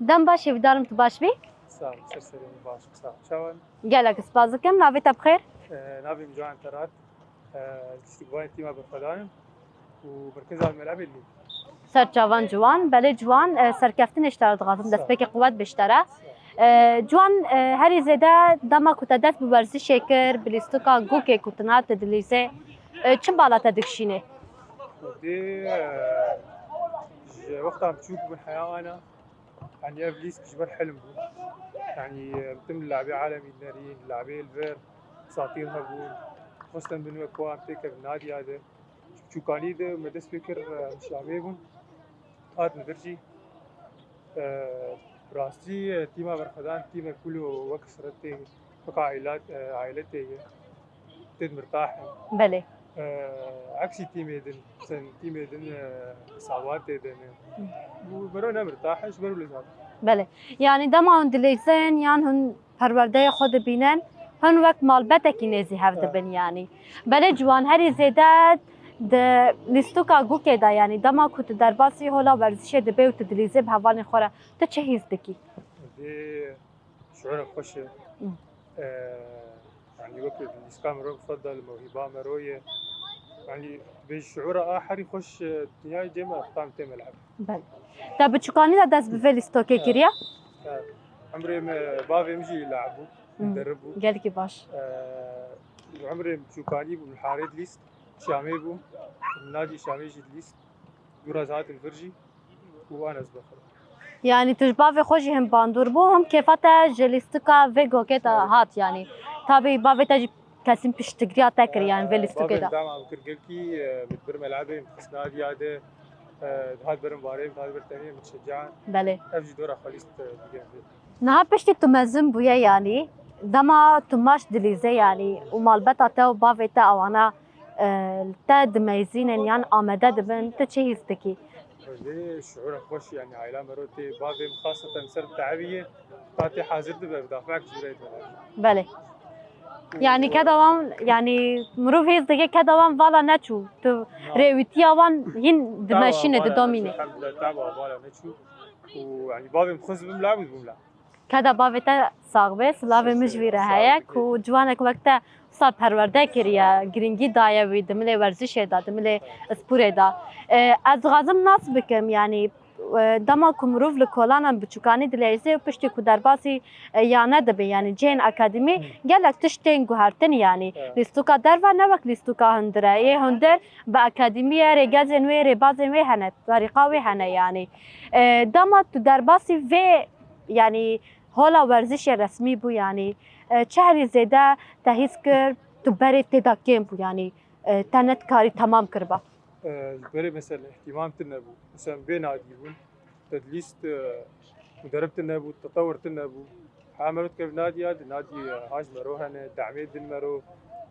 Dem baş, hêvîdarim tu baş bî. Sağ ol, ser serê min baş, sağ ol. Çawan? Gelek spas dikim. Navê te bi xêr? Ee, navê min Ciwan Terat. Ee, lîstikvanê tîma berxwedan im û merkeza Melebê lê. Ser çavan Ciwan. Belê Ciwan, e, serkeftinê ji te re dixwazim, Sağ ol. Destpêkê quwet bê ji te re. Sağ ol. E, Ciwan, e, herî zêde dema ku te dest bi werzişê kir, bi lîstika gokê ku tune tu dilîzê, e, çi bala te dikişînê? Dê, e, ji wexta em çûk bûn heya ana, Yanî ev lîsk ji ber hilm bû. Yanî, em tim li labê alemî dinerîn, li labê li vir satîr hebûn. Xwestin bin wek wan têkevin nadiya de. Ji biçûkanî de me dest pê kir, em şamê bûn. Hatin vir jî. E, rastî, e, tîma berxwedan, tîmek kul û wek siret tê, wek ailat, e, ailetê ye. Tê mirtah in. Belê. Ee, Eksî tîmê din, sen tîmê din, e, sabatê de ne. Hı. Û bero ne mirtah e, ji ber wilo zaten. Belê. Yanî dema hûn dileyzin yan hûn perwerdeyê xwe dibînin, hûn wek malbetekî nêzî hev Ha. dibin yanî. Belê Ciwan, herî zêde di lîstûka gokê de, yanî dema ku tu derbasî hola werzişê dibê û tu dilîzê bi hevalên xwe re, tu çi hîs dikî? Dê Şiûrek xweş e. Hı. Ee, yanî wek lîstika mirov fedda li mewhîba mero ye. Yanî bê şiûra a herî xweş, e, dinyayê cê me tam tê meleb. Belê. Te biçûkanî de dest bi vê lîstokê Evet. kiriye? Evet. Emrê me, bavê min jî lab bû, Hmm. derib bû. Gelkî baş. Ee, Li emrê min çûkanî bû, li harê dilîst, şamê bû, nadî şamê jî dilîst. Dûra ez hatim vir jî û wan ez bixwim. Yanî tu ji bavê xwe jî him bandor bû, him kêfa te ji lîstika vê gokê te hat yanî. Tabî bavê te jî kesîn piştgiriya te kir yanî vê lîstikê de. Bavê min dema min kir gelkî, e, min bir melebê, min xist nadiya de, e, dihat berim barê, min dihat ber tenê, min şecan. Belê. Ev jî dora xwe lîst, e, digihê. Niha piştî tu mezin bûye yanî, dema tu maç dilîze yanî û malbeta te û bavê te ewana e, te dimeyzînin yan amade dibin, tu çi hîs dikî? Vê şiûra xweş, yanî aîla mero tê bavê min xaseten ser te'ebî ye, ta tê hazir dibe, bi dafek jûrê dibe. Belê. Yanî keda wan, yanî mirov hîs dike keda wan vala neçû. Tu rêwîtiya wan hîn dimeşîne, didomîne. Elhamdulillah, taba vala neçû. Û yanî bavê min xwest bim la, bû bim la. Keda bavê te sax be, silavê min ji vî re heye ku ciwanek wek te wisa perwerde kiriye, girîngî daye wî di milê werzişê de, di milê sporê de. E, ez dixwazim nas bikim, yanî, e, dema ku mirov li kolanan biçûkanî dileyze û piştî ku derbasî, e, ya ne dibe, yanî cihên akademî gelek tişt tên guhertin, yanî lîstoka derve ne wek lîstoka hundir e. Yê hundir bi akademî ye, rêgezên wê, rêbazên wê hene, tarîqa wê hene, yanî. E, dema tu derbasî vê Yanî hola werzişê resmî bû, yanî, e, çi herî zêde te hîs kir, tu berê tê de kêm bû, yanî, e, te nedikarî temam kiriba? E, ji berê mesela îhtimam tune bû. Mesela bê nadî bûn. Tedlîs, e, muderib tune bû, tetewir tune bû. Ha mero dikevin nadiya, di nadî, e, ha ji mero hene, demê din mero.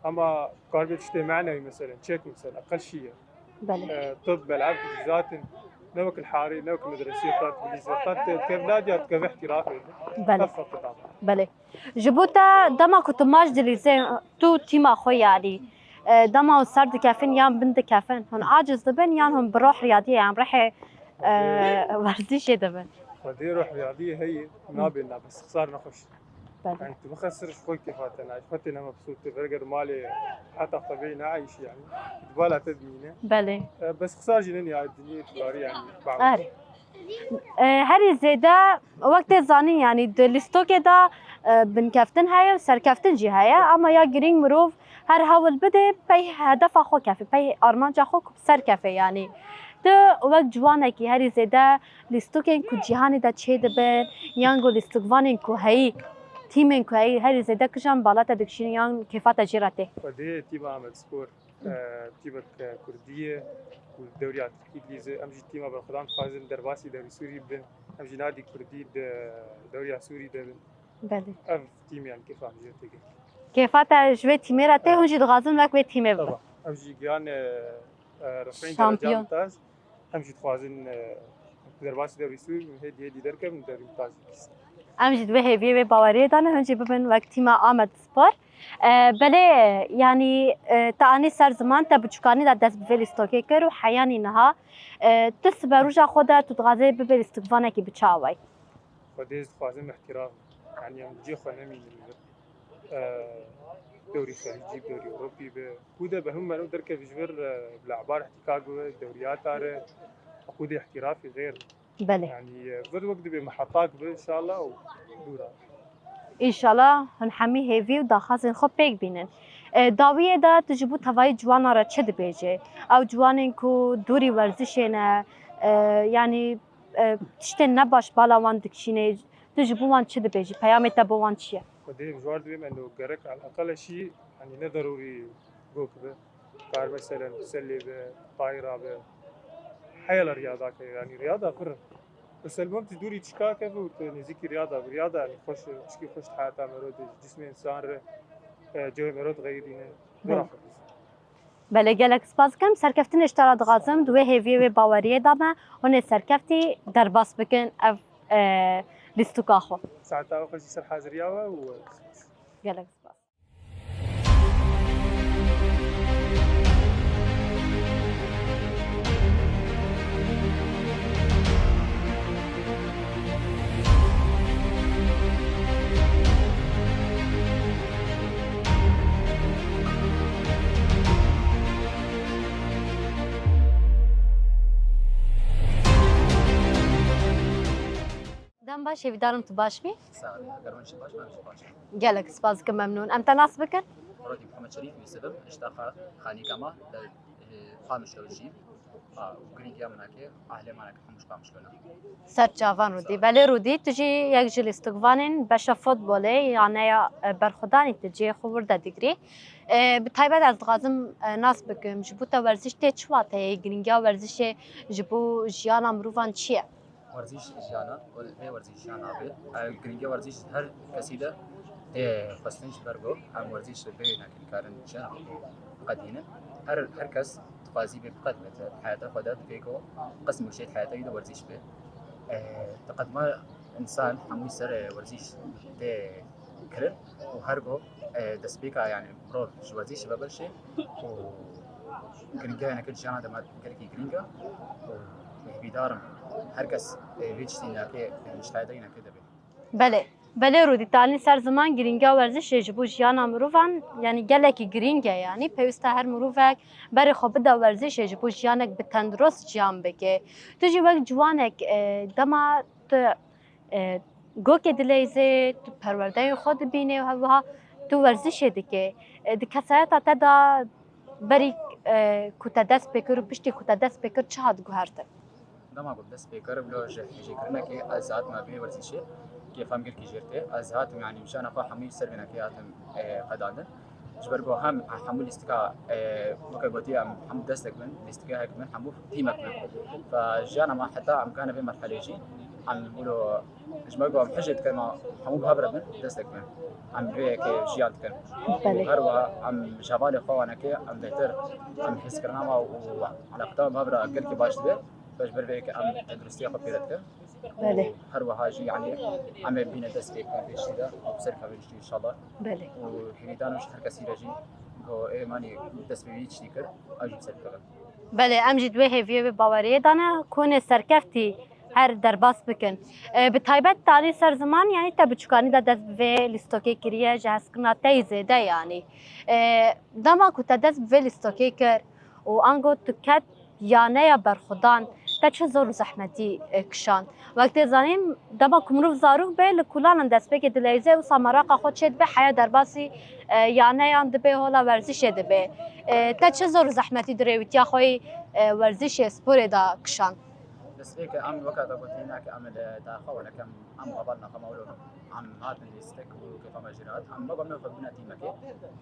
Ama karbê tiştê menewî mesela, çek mesela, eqel şî ye. Belê. E, tib, bel'ev, zaten ne wek li harê, ne wek li medresê, qat bilîz, qat te-, tev nadiya dikeve ihtirafê. Belê. Ev feqet ama. Belê. Ji bo te dema ku tu maç dilîzê, tu tîma xwe yarî, e, dema hûn ser dikefin yan bin dikefin, hûn aciz dibin yan hûn bi roh riyadiyê yan rihê, e, werzîşê dibin? Xwedê roh riyadiyê heye, nabê nabes, xisar nexweş. Belê. Yani tu bixesir ji xwe kêfa te nayê. Xwe tê ne mebsût, tu veger malê heta xwe bê ne ayîşî yani. Di bala te dimîne. Belê. E, bes xisar jî ne nihayet dinyê tu barî yani. Erê. E, herî zêde wek tê zanîn yani di lîstokê de, e, binkeftin heye û serkeftin jî heye ama ya girîng mirov her hewl bide pey hedefa xwe kefê, pey armanca xwe ku serkefê yani. Tu wek ciwanekî herî zêde lîstokên ku cîhanê de çêdibin, yan ku lîstokvanên ku heyî, tîmên ku heyî herî zêde kijan bala te dikişînin yan kêfa te jê re tê? Xwedê tîma Amedspor, e, tîmek, e, kurdî ye ku dewriya tirkî dilîze. Em jî tîma berxwedan dixwazin derbasî dewrî Sûrî bibin. Em jî nadî kurdî di dewriya Sûrî de bin. Belê. Ev tîm yani kêfa min jê tê. Kêfa te ji vê tîmê re tê, hûn jî dixwazin wek vê tîmê bibin. Taba. Ev jî giyan, e, e, rifîn dereca min taz. Em jî dixwazin, e, derbasî dewrî Sûrî hêdî hêdî derkevin, dewrî min tazî bîst. Em jî di vê hêviyê, vê baweriyê de ne, hûn jî bibin wek tîma Amed Spor. E, belê, yanî, e, te anî ser ziman, te biçûkanî de dest bi vê lîstokê kir û heyanî niha, e, tu siberoja xwe de tu dixwazê bibê lîstikvanekî bi çi awayî? Xwedê ez dixwazim îhtîraf bim. Yanî em cihê xwe nemînin li vir. E, dewrî Xelîcî bi, dewrî Ewropî bi. Ku de bi hemû mero derkevî ji vir, e, bila ebar îhtîkak bi, dewriyata re, ku de îhtîrafî xêr. Belê. Yanî, e, vir wek dibê miheqaq bi, înşallah û dûra. Înşallah hûn hemî hêvî û daxwazên xwe pêk bînin. E, dawiyê de tu ji bo tevayî ciwana re çi dibêjî? Ew ciwanên ku dûrî werzişê ne, e, yanî, e, tiştên nebaş bala wan dikişîne, tu ji bo wan çi dibêjî? Peyamê te bo wan çi ye? Xwedê ji wan dibêm, eno gerek eleqel şî, yanî ne derûrî gok bi. Kar meselen, selê bi, tayra bi. Heyala riyada ke, yanî riyada pir. Mesel bim tu dûrî çika keve û tu nêzîkî riyada bi. Riyada, yanî xweş, çikî xweş heyata mero de, cismê însan re, e, cewê mero dixeyirîne. Dora xwe. Belê, gelek spas dikim. Serkeftinê ji te re dixwazim, di wê hêviyê, wê baweriyê de me, hûn ê serkeftî derbas bikin ev, e, lîstuka xwe. Saeta we xweş jî ser haziriya we û gelek spas. Em baş, hêvîdarim tu baş bî. Sağ olun. Eger hûn jî baş, em jî baş. Gelek spas, kim memnûn. Em te nas bikin. Rodî Muhammed Şerîf Yusuf im, ji taxa Xanîkama li, e, Qamişlo jî. A, û girîngiya min ake, ahlê min ake hemû ji Qamişlo ne. Ser çavan Rûdî. Belê Rûdî, tu jî yek ji lîstikvanên beşa futbolê, yaneya, e, berxwedanê tu cihê xwe wir de digirî. E, bi taybet ez dixwazim, e, nas bikim, ji bo te werziş tê çi wateyê, girîngiya werzişê ji bo jiyana mirovan çi ye? Werzîş jiyana, vê werzîş jiyana be. E, girîngiya werzîş her kesî de tê xwestin ji ber ku em werzîş bi vê nekin karin jiyana biqedînin. Her, her kes dixwazî bê biqedimete. Heyata xwe de divê ku qism û şêt heyata wî de werzîş be. E, diqedima însan hemû ser werzîş tê kirin û her ku, e, destpêka, yani, mirov ji werzîşê ve birşê û girîngiya, yani, jiyana de me gelekî girîng e û hêvîdar im her kes, e, vê tiştî nake, e, ji tayê de nake de bê. Belê. Belê Rûdî, tanî ser ziman, girîngiya werzişê ji bo jiyana mirovan, yani, gelekî girîng e, yani, pêwîst e her mirovek berê xwe bide werzişê ji bo jiyanek bi tendurist jiyan bike. Tu jî wek ciwanek, e, dema tu, e, gokê dileyzê, tu perwerdeyê xwe dibînê û hevwiha tu werzişê dike. E, di kesayeta te de berî, e, ku te dest pê kir û piştî ku te dest pê kir çi hat guhertin? Dema ku dest pê kir, bilo ji hêjêkirinekê ez hatime vê werzişê, kêfa min gelkî jêr tê. Ez hatim, yani, jiyana xwe hemû ser vê nekê hatim, e, qedandin. Ji ber ku hem hemû lîstika, e, weke gotî, em hemû destek bin, lîstika hek bin, hemû tîmek bin. Fe jiyana me heta em gane vê merhelê jî, em wilo ji ber ku em hijê dikin, em hemû bi hev re bin, destek bin. Em vê yekê jiyan dikin. Belê. Û her wiha em ji hevalê xwe wanekê, em bêhtir, em hêzkirina me û eleqeta me bi hev re gelkî baş dibe. Ji ber vê yekê em tenduristiya xwe pêre dikin. Belê. Her wiha jî, yani, em ê bîne dest pê kar vê tiştî de, bi ser kevin tiştî, inşallah. Belê. Û hêvîdar im ji her kesî re jî, ku ê manî dest pê wî tiştî kir, ew jî bi ser kevin. Belê, em jî di wê hêviyê, wê baweriyê de ne, ku hûn ê serkeftî her derbas bikin. E, bi taybet tanî ser ziman, yani, te bi çûkanî de dest bi vê lîstokê kiriye, ji hezkirina te yî zêde, yani. E, dema ku te dest bi vê lîstokê kir û ango tu ket yaneya berxwedan, te çi zor û zehmetî, e, kişand? Wek tê zanîn, dema ku mirov zarok be, li kolanan destpêkê dileyze, wisa meraqa xwe çêdibe, heya derbasî, e, yaneyan dibe, hola werzişê dibe. E, te çi zor û zehmetî di rêwîtiya xwe yî, e, werzişê, sporê de kişand? Destpêkê em, weke te gotî, hinekî em li daxa were kem, em hevalna xwe mewlû em hatin lîstik û kêfa me jê re hat. Em weke me xwe bûne tîmekê.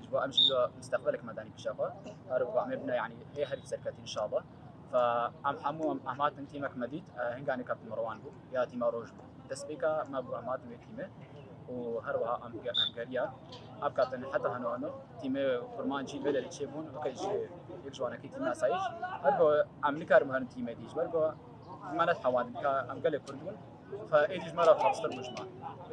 Ji bo em jî wilo mustaqbelek me danî pişa xwe. Her weke em ê bine, yanî hê herî serketî, inşallah. Fe em hemû em, em hatin tîmek me dît, e, hinganê kevtî me rewan bû, ya tîma roj bû. Destpêka me bû, em hatin wê tîmê û her wiha em ge-, em geriyan. Ev katin heta heno heno tîmê kurmancî vê derê çêbûn, weke ji yek ji wanekî tîma asayîş. Her ku em nikarin herin tîmê dî, ji ber ku me nethewandin ka em gelê kurd bûn. Fe êdî ji me re xebistir bû ji me.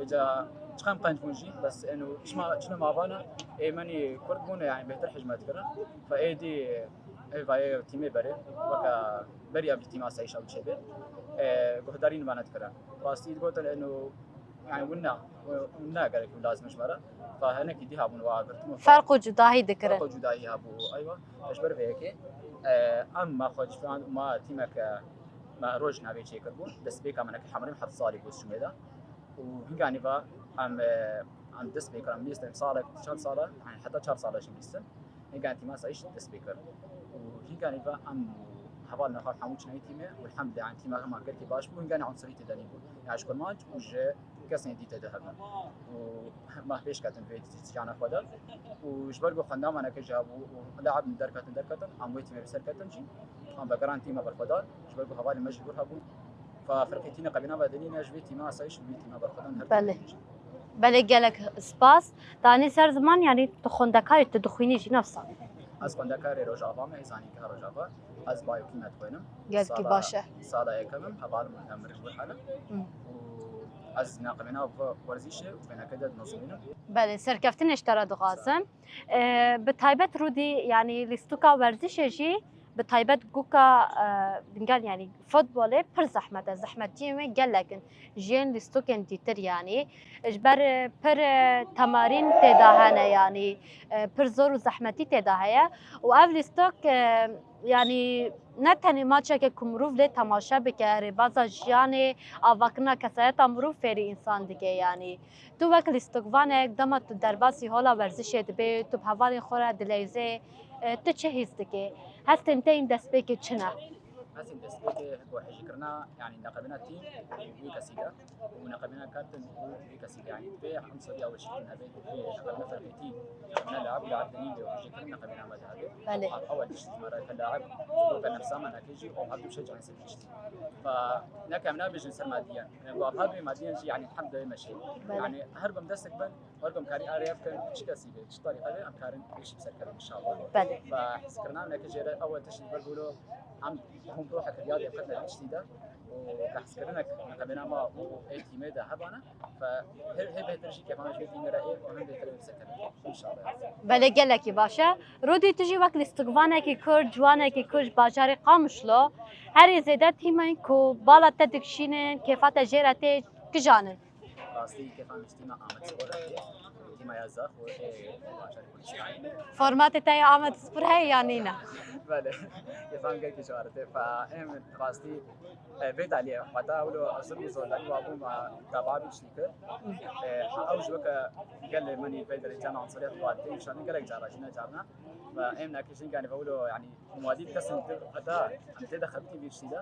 Êca çiqem qenc bûn jî, bes êno çima çino mavana, ê menî kurd bûn, yani bêhtir hizmet kirin. Fe êdî ê vayê tîmê berê, weke berî ev tîma asayîş ew çêbe, e, guhdarî nivane dikirin. Rastî digotin êno, yani winna, winna gerek û lazim ji me re. Fe hinekî dî hebûn wa girtin. Ferq û cudahî dikirin. Ferq û cudahî hebû, eywa. Ji ber vê yekê, e, em me xwe ji me tîmek, e, me roj navê çêkiribû. Destpêka me nekî hemrê heft salî bû şûmê de. Û hinganî va em, e, em dest pê kirin, em lîstin salek, çend sala, yani heta çar sala jî lîstin. Hinganî tîma asayîş dest pê kir. Û hinganî va em heval nexwe hemû çinayî tîmê û elhamdülillah, yani tîma hema gelkî baş bû, hinganî unsurî tê de nîbû. Yani ji kurmanc û ji kesên dî tê de hebûn. Û me pêş ketin vê jiyana xwe de. Û ji ber ku xwenda me neke ji hebû û le'ib derketin, derketin, em wê tîmê bi ser ketin jî. Em vegeran tîma berxwedan, ji ber ku hevalên me jî wir hebûn. Fa firqê tîne qebîna ve denîne ji vê tîma asayîş û vê tîma berxwedan her Belê. Tîmê jî. Belê, gelek spas. Tanî ser ziman, yani tu xwendekarî, tu dixwînî jî, ne wisa? Ez xwendekarê Rojava me, ê zanîngeha Rojava. Ez bayokîme dixwînim. Gelkî Sala, baş e. Sala yekem im, heval min em mirî wir hene. Hı. Û ez neqemêna ve werzîşê û fêneke de dinizmînim. Belê, serkeftinê ji te re dixwazim. Ee, bi taybet Rûdî, yani lîstoka werzişê jî, bi taybet goka, e, bingel, yani futbolê pir zehmet e, zehmetiyên wê gelek in. Ji yên lîstokên dîtir, yani ji ber, e, pir, e, temarîn tê de hene, yani, e, pir zor û zehmetî tê de heye. Û ev lîstok, e, Yanî ne tenê maçeke ku mirov lê temaşe bike, rêbaza jiyanê, avakirina kesayeta mirov fêrî însan dike. Yanî tu wek lîstikvanek dema tu derbasî hola werzişê dibê, tu bi hevalên xwe re dileyzê, e, tu çi hîs dikê? Hestên te yên destpêkê çi ne? Hestên destpêkê ku hejîkirina, yanî neqebîna tîm û wî kesî de û neqebîna kapten û wî kesî de, yanî divê enseriya weşîkirin hebe, divê neqebîna ferqetî, neqebîna laib, laib denî lê hejîkirin neqebîna me de hebe. Belê. Ew tişt mara ke laib, ku ke nefsa me neke jî, ew hevdu şe cayên ser giştî. Fa nekem nabêjin ser madiyen. Yanî, ku apha bê madiyen jî, yanî, hemd dayê me şey. Belê. Yanî, her gom destek ben, her gom karî arê ev ken, çi kesî bê, çi tarîqe bê, em karin pêşî bi ser kevin, inşallah. Belê. Fa hizkirina neke jê re, ewel tişt ber gulo, em hûn ruhek riyadê qet ne tiştî de. Û ke hizkirinek neqebêna ma û ê tîmê de hebana, fa hê, hê bêhtir jî kevana jî tîmê re ê û him bêhtir ê bi ser kevin. Înşallah. Belê, gelekî baş e. Rûdî, tu jî wek lîstikvanekî Kurd, ciwanekî Kurd ji bajarê Qamişlo, herî zêde tîmên ku bala te dikişînin, kêfa te jê re tê, kijan in? Rastî kêfa min ji tîma Amed Spor re tê. Tîma ya zax û ê bajarê Kurdistanê. Formatê te ya Amed Spor heye ya nîne? Belê. Kêfa min gelkî ji wan re tê. Fa em rastî, e, vê taliyê, heta ewlo zilm û zordarî wa bû me taba bî tiştî kir. E, ew ji weke gelê min î vê derê cem ansariyet wa tê nîşanî gelek cara jî ne carna. Ve em nekişin, yanî, vewlo, yanî, muadî kesin heta em tê de xebitî vî tiştî de.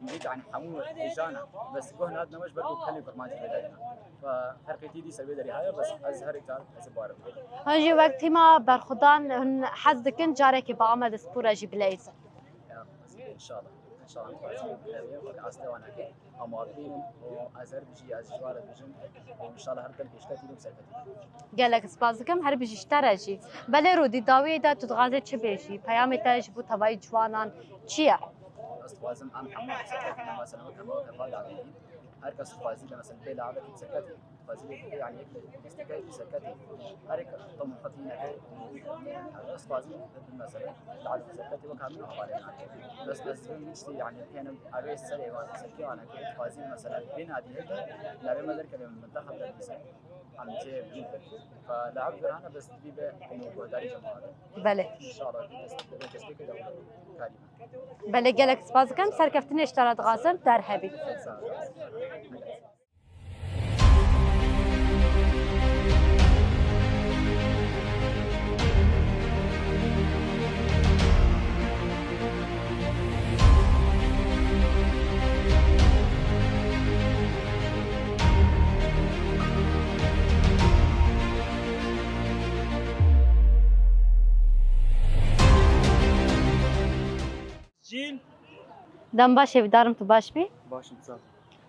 Dît, yanî, hemû hêjana. Bes guh nadine me ji ber ku pelê kurmancî vê derê ne. Ve ferqê tî dî ser vê derê heye, bes ez her car ez ê barim. Hûn jî wek tîma Berxwedan hûn hez dikin carekê bi Amed Spor re jî bileyzin? Ya, inşallah. Înşallah, em dixwazin, em ê wek astê wan nake, amadî bin û ez her bijî, ez ji wan re dibêjim, û înşallah her tim pêşketî bin, serketî bin. Gelek spas dikim, her bijî ji te re jî. Belê Rûdî, dawiyê de tu dixwazî çi bêjî? Peyamê te ji bo tevayî ciwanan çi ye? Ez dixwazim em hemû serketî bin, mesela wek hemû heval dawî bin. Her kes dixwazî, mesela, bê lawekî serketî. Fazilê, yanî, yek destekayê serketî. Her yek temû xetî neke, ez fazil, mesela, li alî serketî wek min hevalê nake. Bes, bes, min tiştî, yanî, pênim, avê serê wan, serkê wan neke, fazil, mesela, bê nadî heke, navê me derkeve min, min te xeber bise. Em cê bîn. Fa, li ev vir hene, bes, divî be, û guhdarî cemaat. Belê. Înşallah, dest, destpêkê de karî me. Belê, gelek spas dikim, serkeftinê ji te re dixwazim, der hebî. Sağ ol. Çîn. Dem baş, hêvîdarim tu baş bî. Baş im, sağ ol.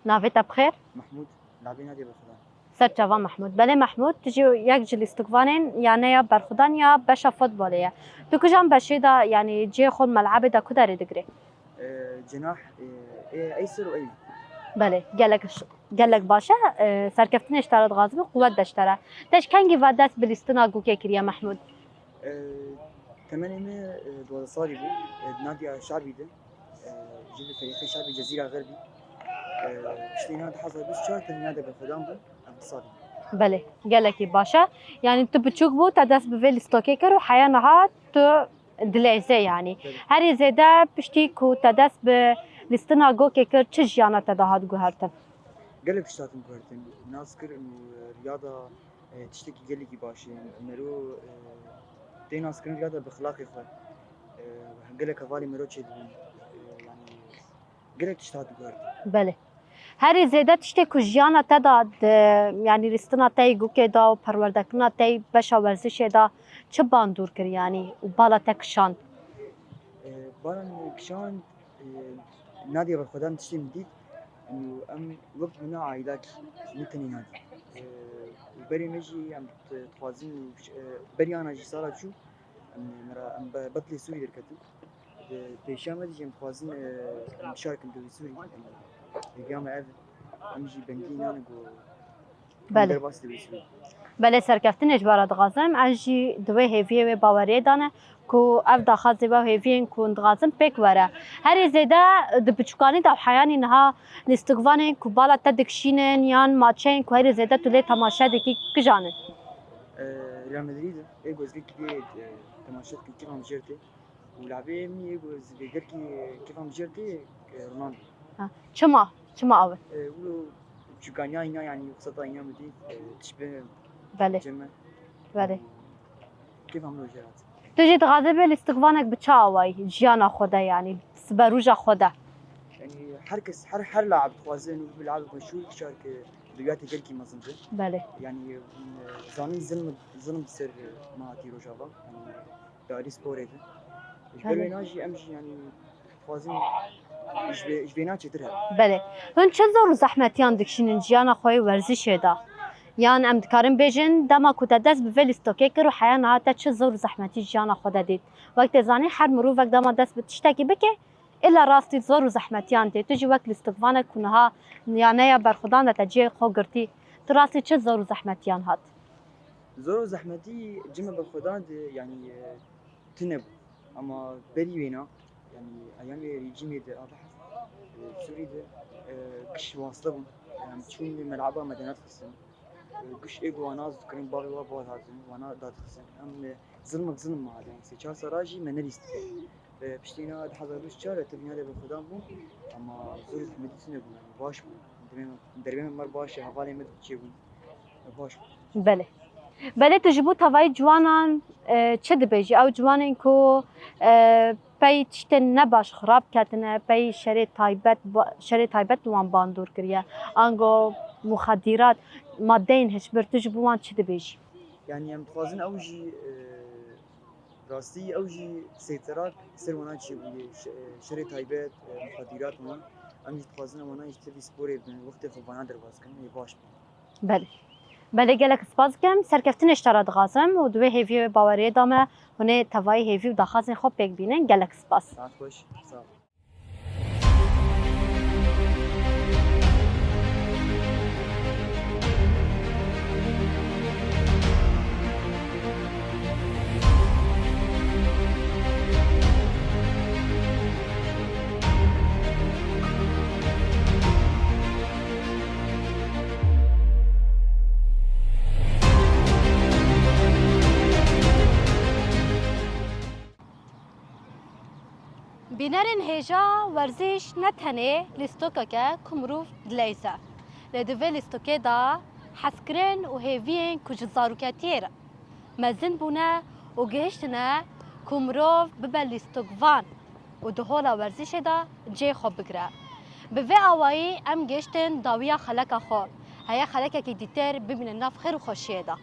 Navê te bi xêr? Mehmûd, navê nadê be Xudan. Ser çava Mehmûd. Belê Mehmûd, tu jî yek ji lîstikvanên yaneya berxwedan ya beşa futbolê ye. Tu kijan beşê de, yanî cihê xwe melebê de ku derê digirê? Ee, cenah, e, e, eyser û eymîn. Belê, gelek ş-, gelek baş e. Ee, serkeftinê ji te re dixwazim, quwet be ji te re. Te ji kengî ve dest bi lîstina gokê kiriye Mehmûd? Ee, temenê me, e, duwazdeh salî bû. E, di nadiya Şabî de. E, ji li ferîqê Şabî Cezîra Xerbî. E, piştî na du hezar bîst û çar tenê nade berxwedan bû. Em bi salî. Belê, gelekî baş e. Yanî tu biçûk bû, te dest bi vê lîstokê kir û heya niha tu dileyzê yanî. Belê. Herî zêde piştî ku te dest bi lîstina gokê kir, çi jiyana te de hat guhertin? Gelek tişt hatin guhertin. Nas kirin û riyada, e, tiştekî gelekî baş e. Mero, e, tê nas kirin riyada bi xilaqê xwe. E, gelek hevalê mero çêdibin. E, yanî gelek tişt hat guhertin. Belê. Herî zêde tiştê ku jiyana te de, de, yanî lîstina te yê gokê de û perwerdekirina te yê beşa werzişê de çi bandor kir yanî û bala te kişand? E, bala min kişand, e, nadiya berxwedan tiştê min dît û em wek bûne aîlakî, ne tenê nadî. E, û berê me jî em di-, dixwazin û, e, berî ana jî sala çû, em, me re, em be-, betlê Sûrî derketin. Di pêşiya me de jî em dixwazin, e, em bişarkin bi wî Sûrî. Em, hêviya me ev, em jî bengî nane ku em Belê. Derbas dibin Sûrî. Belê, serkeftinê ji we re dixwazim. Ez jî di wê hêviyê wê baweriyê de ne ku ev daxwazê we û hêviyên ku hûn dixwazin pêk were. Herî zêde di biçûkanî de û heyanî niha lîstikvanên ku bala te dikişînin yan maçeyên ku herî zêde tu lê temaşe dikî kijan in? E, Real Madrid e. Ê ku ez gelkî lê, e, temaşe dikim, kêfa min jê re tê. Û labê min yê ku ez vê gelkî kêfa min jê re tê, e, Ronaldo. Ha, çima? Çima ew e? E, û çûkaniya îna, yanî weseta îna min dît, e, tişbe Belê, cem e. Belê. Kêfa min jê re hat. Tu jî dixwaze bê lîstikvanek bi çi awayî jiyana xwe de, yanî siberoja xwe de? Yanî her kes, her, her laib dixwaze û bi laib meşhûr, çar ke duyatê gelkî mezin be. Belê. Yanî, e, zanin zilm, zilm ser ma hatî Rojava. Yanî, di alî sporê de. Ji ber Belê. wêna jî em jî, yanî, dixwazin ji vê, ji vêna çêtir hebe. Belê. Hûn çi zor û zehmetiyan dikişînin jiyana xwe yê werzişê de? Yan em dikarin bêjin, dema ku te dest bi vê lîstokê kir û heya niha te çi zor û zehmetî jiyana xwe de dît? Wek tê zanîn, her mirovek dema dest bi tiştekî bike, îlla rastî zor û zehmetiyan tê. Tu jî wek lîstikvanek ku niha niyaneya berxwedan de te cihê xwe girtî, tu rastî çi zor û zehmetiyan hat? Zor û zehmetî cime berxwedan de, yanî, e, tune bû. Ama berî wêna, yanî eyamê rejîmê de, a behs, e, Sûrî de, e, giş wasite bûn. Em çûn melaba me de nedixistin. E, giş ê ku wana ez dikirin, bavê wa bad hatin, wana dadixistin. Em, e, zilmek zilm me hadin. Sê çar sala jî me nelîst. E, piştî na di hezar û çar de tevîna de berxwedan bû. Ama zor û zehmetî tune bûn. Yanî baş bûn. Demê me, derbê me mer baş e, hevalê me çêbûn. E, baş bûn. Belê. Belê, tu ji bo tevayî ciwanan, e, çi dibêjî? Ew ciwanên ku, e, pey tiştên nebaş xirab ketine, pey şerê taybet, ba-, şerê taybet li wan bandor kiriye. Ango muxedîrat, madeyên hişbir, tu ji bo wan çi dibêjî? Yanî em dixwazin ew jî, e, rastî ew jî seyterak ser wana çêbûye, şe-, şerê taybet, e, muxedîrat wan. Em jî dixwazin wana jî tevî sporê bin, wextê xwe vana derbas kin, ê baş bin. Belê. Belê, gelek spas dikim. Serkeftinê ji te re dixwazim û di wê hêviyê wê baweriyê de me hûn ê tevayî hêvî û daxwazên xwe pêk bînin. Gelek spas. Saet xweş. Sağ ol. Bînerên hêja, werziş ne tenê lîstokek e ku mirov dileyze. Lê di vê lîstokê de hezkirin û hêviyên ku ji zaroketiyê re mezin bûne û gihiştine ku mirov bibe lîstokvan û di hola werzişê de cihê xwe bigire. Bi vê awayî em gihiştin dawiya xeleka xwe. Heye xelekekî dîtir bimîne nav xêr û xweşiyê de.